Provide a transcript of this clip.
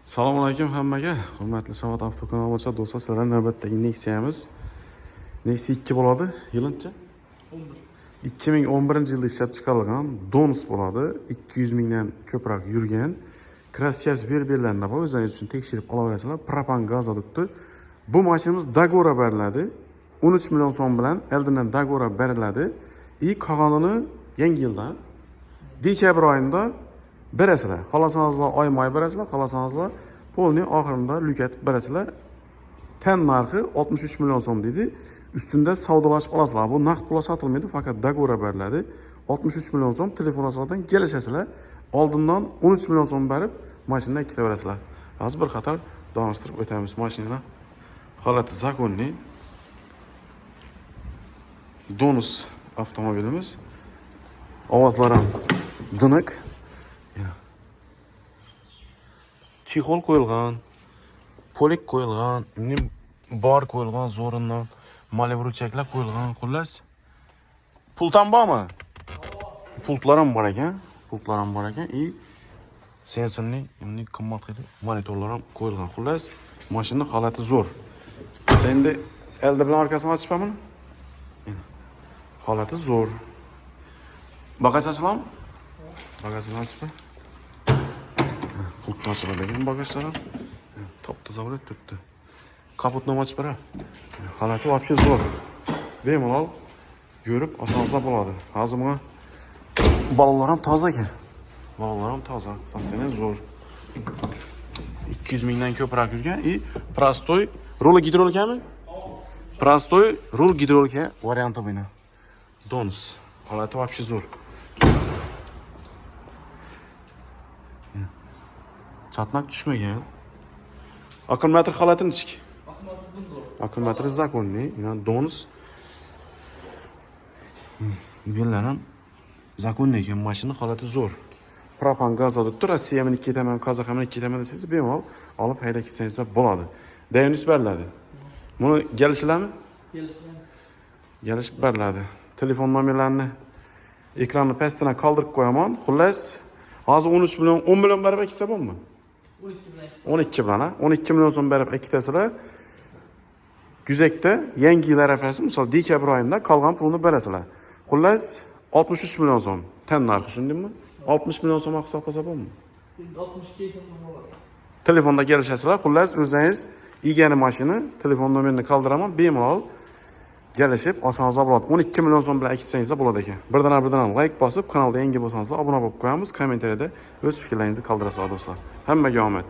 Assalomu alaykum hammaga. Hurmatli Shavat avtokanali bo'yicha do'stlar, sizlar navbatdagi Nexia'miz. Nexia 2 bo'ladi. Yilıncha? 11. 2011-yilda ishlab chiqarilgan Donus bo'ladi. 200 mingdan ko'proq yurgan. Kraskasi berberlarida bor, o'zingiz uchun tekshirib olaverasizlar. Propan gaz turibdi. Bu mashinamiz договор beriladi. 13 million so'm bilan oldindan договор beriladi. И qolganini yangi yilda dekabr oyida berasizlar. Xohlasangizlar oyma-oy berasizlar, xohlasangizlar полный oxirida lukatib berasizlar. Tan narxi 63 million so'm deydi. Ustunda savdolashib olasizlar. Bu naqd pulga sotilmaydi, faqat договор beriladi. 63 million so'm telefon orqali kelishasizlar. Oldindan 13 million so'm berib, mashinani ketaverasizlar. Hozir bir qator donishtirib o'tamiz mashinani. Holati законный. Donus avtomobilimiz. Ovozlari ham diniq. Чехол qo'yilgan, полик qo'yilgan, endi bor qo'yilgan zo'ridan malevr ruchaklar qo'yilgan, xullas. Pult ham bormi? Pultlar ham bor ekan, pultlar ham bor ekan и sensorli, endi qimmat monitorlar ham qo'yilgan. Xullas, mashina holati zo'r. Sen endi elda bilan orqasini ochibmi? Holati zo'r. Bagaj ochiladimi? Bagajini ochib. Pultni ochiladi ekan bagajlar ham. Top toza bo'lib turibdi. Kapotni ham ochib bera. Holati вообще zo'r. Bemalol yurib olsangiz bo'ladi. Hozir buna balonlar ham toza ekan. Balonlar ham toza, состояние zo'r. 200 mingdan ko'proq yurgan и простой ruli gidrolikami? Простой rul gidrolika varianti buni. Donus. Holati вообще zo'r. Çatnak tushmagan. Akkumulyator holati nechik? Akkumulyatori законный, ya'ni Donus. Bellar ham законный ekan, mashina holati zo'r. Propan gaz turibdi. Rossiya minib ketaman, Qozoqqa minib ketaman desangiz, bemalol olib haydab ketsangiz bo'ladi. Dayonis beriladi. Buni kelishilarmi? Kelishamiz. Kelishib beriladi. Telefon nomerlarini ekranni pastidan qoldirib qo'yaman. Xullas, hozir 13 million, 10 million berib ikkita bo'lmi? 12 bilan ikkita. 12 bilan, ha? 12 million so'm berib ikkitasida Güzekda yangi yil arafasi, misol dekabr oyida qolgan pulni berasizlar. Xullas, 63 million so'm tan narxi, shundaymi? 60 million so'm hisoblasa bo'lmi? Endi 62 hisoblasa bo'ladi. Telefonda kelishasizlar. Xullas, o'zingiz egani mashina, telefon nomerini qoldiraman, bemalol kelishib olsangiz bo'ladi. 12 million so'm bilan ikkitsangiz bo'ladi ekan. Birdan birdan like bosib, kanalda yangi bo'lsangiz obuna bo'lib qo'yamiz. Kommentariyada o'z fikrlaringizni qoldirasizlar do'stlar. Hammaga omad.